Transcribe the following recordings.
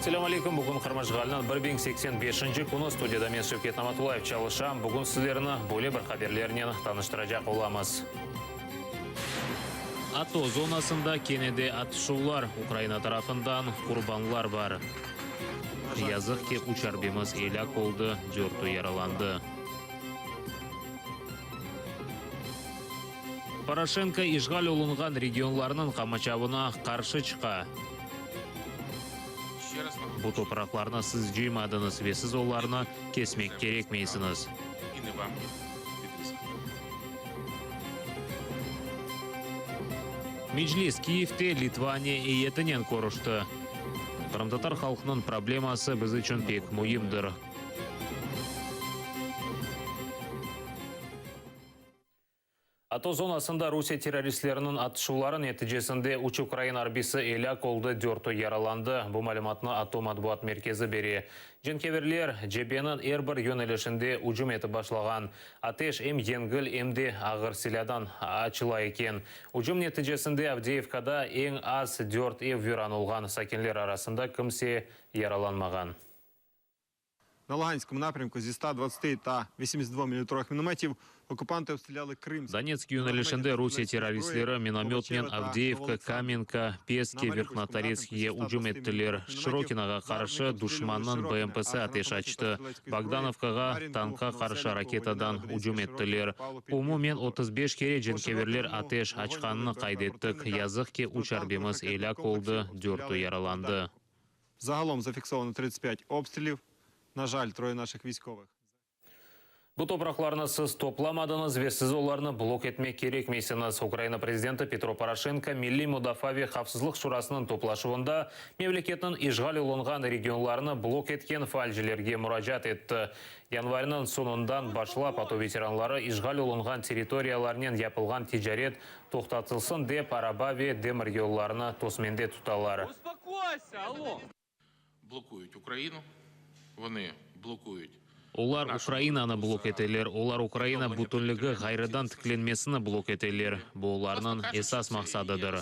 Selâm aleyküm, bugün Qırım işğaliniñ 1085-nci künü, studiyada men Şevket Namatullayev çalışam. Bugün sizlerni böyle bir haberlernen tanıştıracaq olamız. ATO zonasında kene de atışuvlar, Ukraina tarafından qurbanlar bar. Yazıq ki, üç arbimiz elâk oldı, dörtü yaralandı. Poroşenko işğal olunğan regionlarnıñ qamaçavına qarşı çıqa. Bu topraqlarnı siz cıymadıñız ve siz olarnı kesmek kerekmeysiñiz. Meclis Kiyevde Litvaniya eyyetinen körüşti. Qırımtatar halqınıñ probleması biz içün pek müimdir. ATO zonasında Rusiye terroristleriniñ atışuvları neticesinde üç ukrain arbisi elâk oldı, dörtü yaralandı. Bu malümatnı ATO matbuat merkezi bere. Cenkâverler cebeniñ er bir yönelişinde ücüm etip başlağan. Ateş em yengil, em de ağır silâdan açıla eken. Ücüm neticesinde Avdeyevkada eñ az dört ev viran olğan, sakinler arasında kimse yaralanmağan. Na Luganskому naprâmku zi 120 ta 82 millimetrovıh minometів okupantı obstrelâli Krımsk. Donetsk yönelişinde Rusiye terroristleri minomötnen Avdeyevka, Kamenka, Peski, Verhnotoretskige ücüm ettiler. Şırokinoğa qarşı duşmannıñ BMPsı ateş açtı. Bogdanovkağa tankqa qarşı raketadan ücüm ettiler. Umumen 35 kere cenkeverler ateş açqanını qayd ettik. Yazıq ki, üç arbimiz elâk oldı, dörtü yaralandı. Zagalom zafiksovano 35 obstrilів. Na jal, troye naşih viyskovıh. Bu topraqlarnı siz toplamadıñız ve siz olarnı blok etmek kerekmeysiñiz, Ukraina prezidenti Petro Poroşenko Milliy mudafaa ve havfsızlıq şurasınıñ toplaşuvında memleketniñ işğal olunğan regionlarını blok etken faalcilerge muracaat etti. Yanvarniñ soñundan başlap ATO veteranları işğal olunğan territoriyalarnen yapılğan ticaret toqtatılsın dep araba ve demiryollarnı tosmende tutalar. Olar Ukrainanı blok eteler, olar Ukraina bütünligi ğayrıdan tiklenmesini blok eteler. Bu olarnıñ esas maqsadıdır.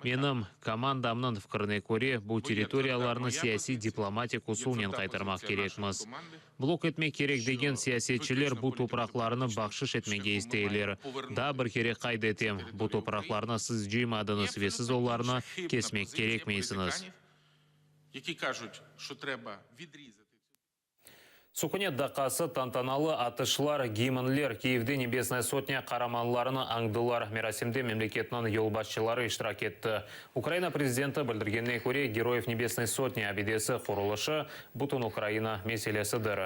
Menim komandamnıñ fikrine köre, bu territoriyalarnı siyasiy-diplomatik usulnen qaytarmaq kerekmiz. Blok etmek kerek degen siyasetçiler bu topraqlarnı bahşış etmege isteyler. Daa bir kere qayd etem, bu topraqlarnı siz cıymadıñız ve siz olarnı kesmek kerekmeysiñiz. Sukünet daqqası, tantanalı atışlar, gimnler, Kiyevde Nebesnaya sotnâ qaramanlarını añdılar. Merasimde memleketniñ yolbaşçıları iştirak etti. Ukraina prezidenti bildirgenine köre, Geroyev Nebesnıy sotni abidesi qurulışı, bütün Ukraina meselesidir.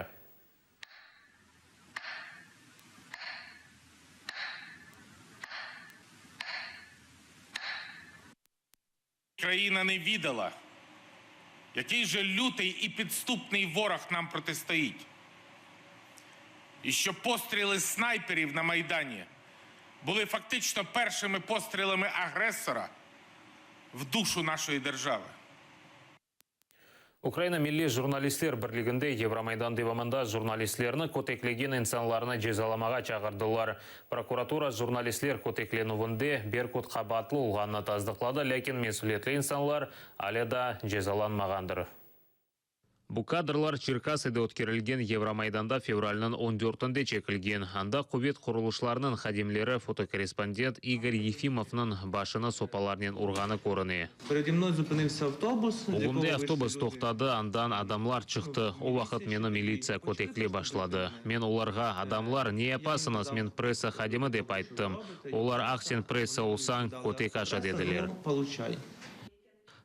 Ukraina ne vidala, yakiy je lütıy i pidstupnıy voroh nam protıstoit, i şço postrіli snayperiv na Maydani bulı faktıçno perşımi postrілами agresora v duşu naşoyi derjavı. Ukraina Milliy jurnalistler birliginde Yevromaydan devamında jurnalistlerni köteklegen insanlarnı cezalamağa çağırdılar. Prokuratura jurnalistler köteklenüvinde Berkut qabaatlı olğanını tasdıqladı, lâkin mesüliyetli insanlar ale daa cezalanmağandır. Bu kadrlar Çerkasıda ötkerilgen Yevromaydanda fevralniñ on dörtünde çekilgen. Anda quvet qurulışlarınıñ hadimleri fotokorrespondent İgor Yefimovnıñ başını sopalarnen urğanı körüne. Ögümde avtobus toqtadı, andan adamlar çıqtı. O vaqıt meni militsiya kötekley başladı. Men olarğa, Adamlar, ne yapasıñız, men pressa hadimi dep ayttım. Olar, Ah, sen pressa olsañ, kötek aşa dediler.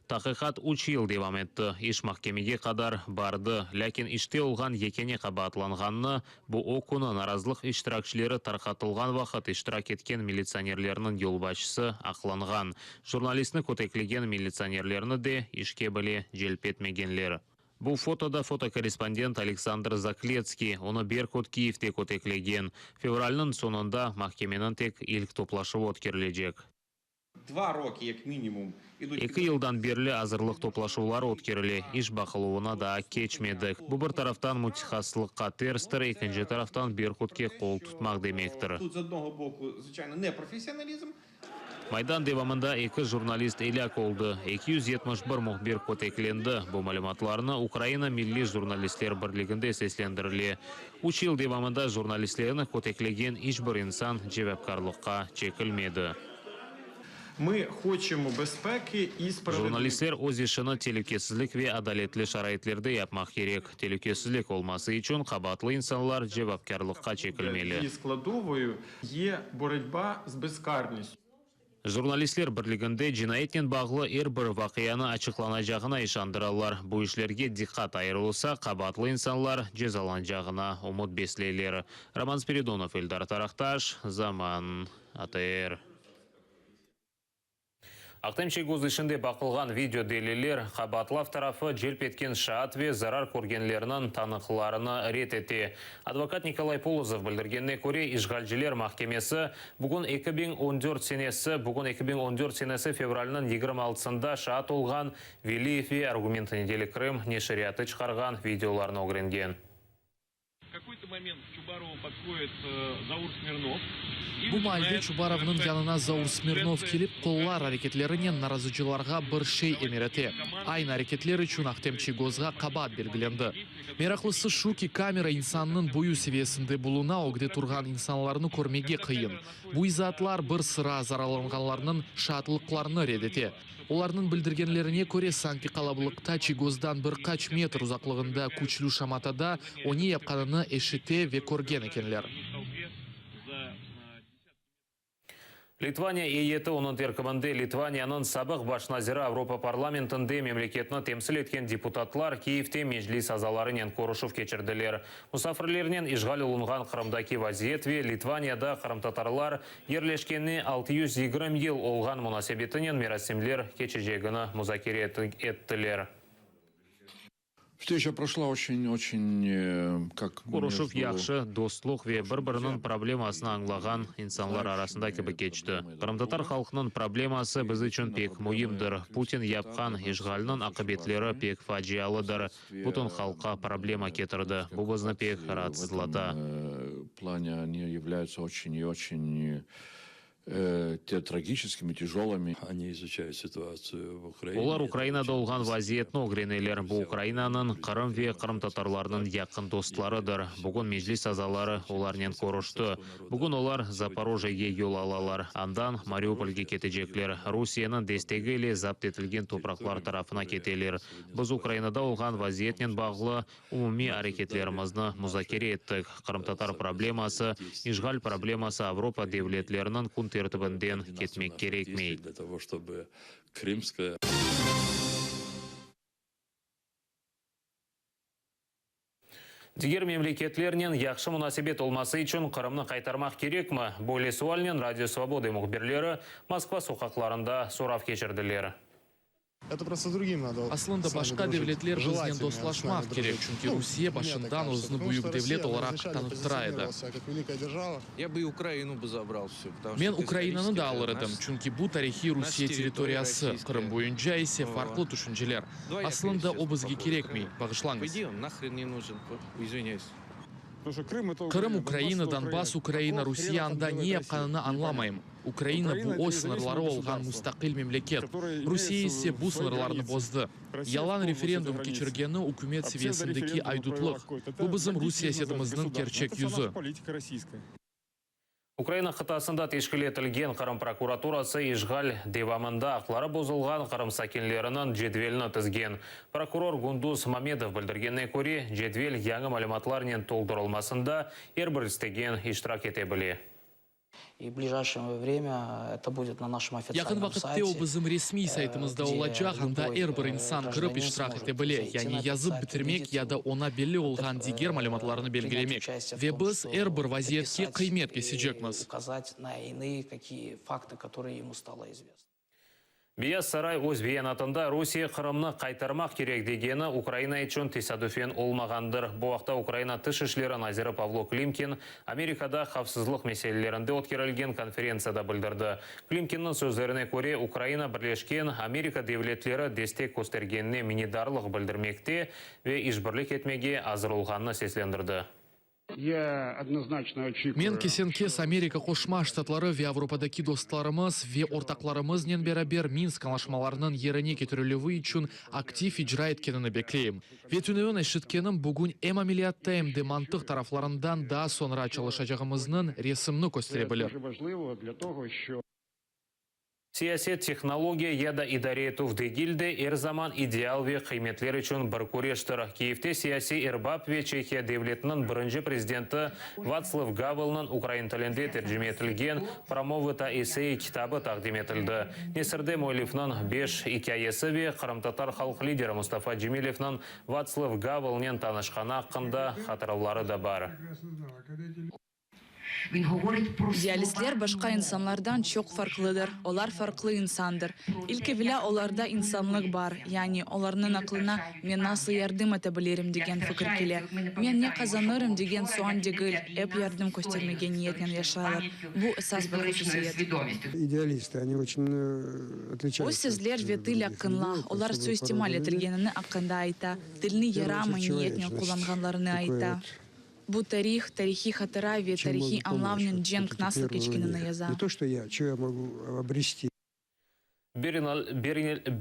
Taqiqat üç yıl devam etti, iş mahkemege qadar bardı, lâkin işte olğan yekâne qabaatlanğannı, bu o künü narazılıq iştirakçileri tarqatılğan vaqıt iştirak etken militsionerlerniñ yolbaşçısı aqlanğan. Jurnalistni köteklegen militsionerlerni de işke bile celp etmegenler. Bu fotoda fotokorrespondent Aleksandr Zakletskiy, onı Berkut Kiyevde köteklegen. Fevralniñ soñunda mahkemeniñ tek ilk toplaşuvı ötkerilecek. Eki yıldan berli azırlıq toplaşuvları ötkerile, iş baqıluvına daa keçmedik. Bu bir taraftan mütehassıslıqqa terstir, ekinci taraftan Berkutke qol tutmaq demektir. Maydan devamında eki jurnalist elâk oldı, 271 mühbir köteklendi. Bu malümatlarnı Ukraina Milliy jurnalistler birliginde seslendirile. Üç yıl devamında jurnalistlerni köteklegen iç bir insan cevapkârlıqqa çekilmedi. Mı hoçemo bezpeki i spravedlivosti. Jurnalistler öz işini telükesizlik ve adaletli şaraitlerde yapmaq kerek. Telükesizlik olması içün qabaatlı insanlar cevapkârlıqqa çekilmeli. Її складовою є боротьба з безкарністю. Jurnalistler birliginde cinayetnen bağlı er bir vaqianı açıqlanacağına işandıralar. Bu işlerge diqqat ayırılsa, qabaatlı insanlar cezalanacağına ümüt besleyler. Roman Spiridonov, Eldar Taraqtaş, Zaman, ATR. Ahtem Çiygoz işinde baqılğan video deliller, qabaatlav tarafı celp etken şaat ve zarar körgenlerniñ tanıqlarını red ete. Advokat Nikolay Polozov bildirgenine köre, işğalciler mahkemesi bugün 2014 senesi bugün 2014 senesi fevralniñ 26-sında şaat olğan Veliyev ve Argumentı nedeli Krım neşriyatı çıqarğan videolarnı ögrengen. Bu maalde Çubarovnıñ yanına Zaur Smirnov kelip, qollar areketlerinen narazıcılarğa bir şey emir ete. Aynı areketler içün Ahtem Çiygozğa qabaat belgilendi. Meraqlısı şu ki, kamera insannıñ boyu seviyesinde buluna, ögde turğan insanlarnı körmege qıyın. Bu izaatlar bir sıra zararlanğanlarnıñ şaatlıqlarını red ete. Olarnıñ bildirgenlerine köre, sanki qalabılıqta Çiygozdan bir qaç metr uzaqlığında küçlü şamatada o ne yapqanını eşite ve körgen ekenler. Litvaniya eyyeti, onıñ terkibinde Litvaniyanıñ sabıq baş naziri, Avropa parlamentinde memleketni temsil etken deputatlar Kiyevde Meclis azalarınen körüşüv keçirdiler. Musafirlernen işğal olunğan Qırımdaki vaziyet ve Litvaniyada qırımtatarlar yerleşkenine 620 yıl olğan munasebetinen merasimler keçecegini muzakere ettiler. Встреча прошла очень, очень, как Körüşüv yahşı, dostluq ve bir-biriniñ problemasını añlağan insanlar arasında kibi keçti. Qırımtatar halqınıñ probleması biz içün pek müimdir. Putin yapqan işğalniñ aqibetleri pek facialıdır, bütün halqqa problema ketirdi. Bu bizni pek raatsızlata. В плане они являются очень и очень трагическими, тяжелыми. Они изучают ситуацию в Украине. Olar Ukrainada olğan vaziyetni ögreneler. Bu Ukrainanıñ, Qırım ve qırımtatarlarnıñ yaqın dostlarıdır. Bugün Meclis azaları olarnen körüşti. Bugün olar Zaporojyege yol alalar, andan Mariupolge ketecekler, Rusiyeniñ destegi ile zapt etilgen topraqlar tarafına keteler. Biz Ukrainada olğan vaziyetnen bağlı umumiy areketlerimizni muzakere ettik. Qırımtatar probleması, işğal probleması Avropa devletleriniñ kün tertibinden ketmek kerekmey. Для того, чтобы Крымская Diger memleketlernen yahşı munasebet olması içün Qırımnı qaytarmaq kerekmi? Böyle sualnen Radio Svoboda mühbirleri Moskva soqaqlarında sorav keçirdiler. Aslında başqa devletler biznen dostlaşmaq kerek, çünki Rusiye başından özüni büyük devlet olaraq tanıttıra edi. Men Ukrainanı da alır edim, çünki bu tarihiy Rusiye territoriyası, Qırım boyunca ise farqlı tüşünceler. Aslında o bizge kerekmey, bağışlañız. Qırım Ukraina, Donbass Ukraina, Rusiye anda ne yapqanını añlamayım. Ukraina bu öz sıñırları olğan mustaqil memleket, Rusiye ise bu sıñırlarnı bozdı. Yalan referendum keçirgeni ükümet seviyesindeki aydutlıq. Bu bizim rus siyasetimizniñ kerçek yüzü. Ukraina qıtasında teşkil etilgen Qırım prokuraturası işğal devamında aqları bozulğan Qırım sakinleriniñ cedvelini tizgen. Prokuror Günduz Mamedov bildirgenine köre, cedvel yañı malümatlarnen toldurılmasında er bir istegen iştirak ete bile. И в ближайшее время это будет на нашем Yaqın официальном vaqıtte o сайте, bizim resmiy saytımızda где olacaq, anda любой er bir insan kirip гражданин iştirak сможет ete bile, зайти yani на этот yazıp сайт, bitirmek увидеть ya da его, oña belli olğan diger malümatlarnı принять belgilemek. участие в Ve том, biz что er bir vaziyetke дописать qıymet и kesecekmiz. указать на иные какие факты, которые ему стало известно. Beyaz saray öz beyanatında Rusiye Qırımnı qaytarmaq kerek degeni Ukraina içün tesadüfen olmağandır. Bu aqta Ukraina Tış işleri naziri Pavlo Klimkin Amerikada havfsızlıq meselelerinde ötkerilgen konferentsiyada bildirdi. Klimkinniñ sözlerine köre, Ukraina Birleşken Amerika devletleri destek köstergenine minnetdarlıq bildirmekte ve işbirlik etmege azır olğanını seslendirdi. Men kesen-kes Amerika Qoşma Ştatları ve Avropadaki dostlarımız ve ortaqlarımıznen beraber Minsk añlaşmalarınıñ yerine ketirilüvi içün aktiv icra etkenini bekleyim. Ve tünevin eşitkenim bugün em ameliyatta, em de mantıq taraflarından daa soñra çalışacağımıznıñ resimni köstere bilir. Siyaset, tehnologiya ya da idare etüv degil de, er zaman ideal ve qıymetler içün bir küreştir. Kiyevde siyasiy erbap ve Çehiya devletiniñ birinci prezidenti Vatslav Gavelniñ ukrain tilinde tercime etilgen Promovı ta esseyi kitabı taqdim etildi. Nesirde müellifniñ beş ikâyesi ve qırımtatar halq lideri Mustafa Cemilevniñ Vatslav Gavelnen tanışqanı aqqında hatıravları da bar. İdealistler başqa insanlardan çoq farqlıdır. Olar farqlı insandır. İlk evelâ olarda insanlıq bar, yani olarnıñ aqlına men nasıl yardım ete bilirim degen fikir kele. Men ne qazanırım degen sual degil, ep yardım köstermege niyetnen yaşaylar. Bu esas bir hususiyet. Öz sözler ve til aqqınla, olar suistimal etilgenini aqqında ayta, tilni yaramay niyetnen qullanğanlarını ayta. Bu tarih, tarihiy hatıra ve tarihiy añlavnen cenk nasıl keçkenini yaza.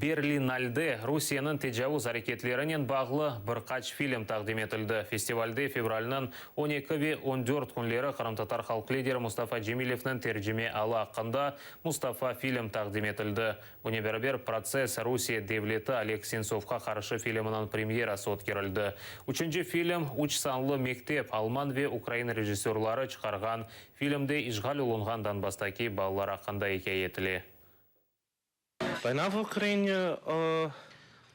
Berlinalde Rusiyeniñ tecavuz areketlerinen bağlı bir qaç film taqdim etildi. Festivalde fevralniñ 12 ve 14 künleri qırımtatar halq lideri Mustafa Cemilevniñ tercime alı aqqında Mustafa film taqdim etildi. Bunen beraber, Protsess, Rusiye devleti Oleg Sentsovqa qarşı filminiñ premyerası ötkerildi. Üçünci film, Üç sanlı mektep, alman ve ukrain rejissörları çıqarğan filmde işğal olunğan Donbasstaki balalar aqqında ikâye etile. Vayna v Ukrayine.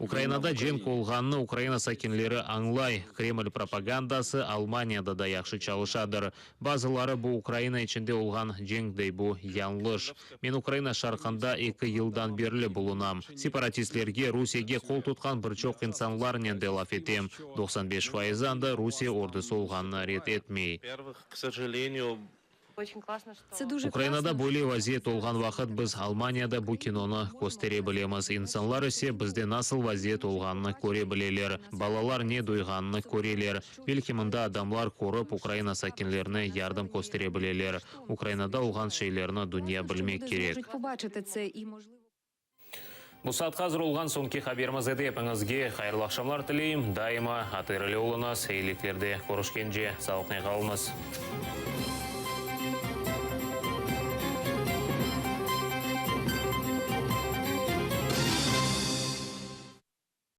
Ukrainada cenk olğanını Ukraina sakinleri añlay. Kreml propagandası Almaniyada da yahşı çalışadır. Bazıları bu Ukraina içinde olğan cenk dey, bu yañlış. Men Ukraina şarqında eki yıldan berli bulunam. Separatistlerge, Rusiyege qol tutqan bir çoq insanlarnen de laf etem. 95 fayızı anda Rusiye ordusı olğanını red etmey. Ukrainada böyle vaziyet olğan vaqıt biz Almaniyada bu kinonı köstere bilemiz, insanlar ise bizde nasıl vaziyet olğanını köre bileler, balalar ne duyğanını köreler. Belki mında adamlar körip, Ukraina sakinlerine yardım köstere bileler. Ukrainada olğan şeylerni dünya bilmek kerek. Bu saatqa azır olğan soñki haberimiz edi. Epiñizge hayırlı aqşamlar tileyim. Daima ATR ile oluñız. Eyiliklerde körüşkence, sağlıqnen qalıñız.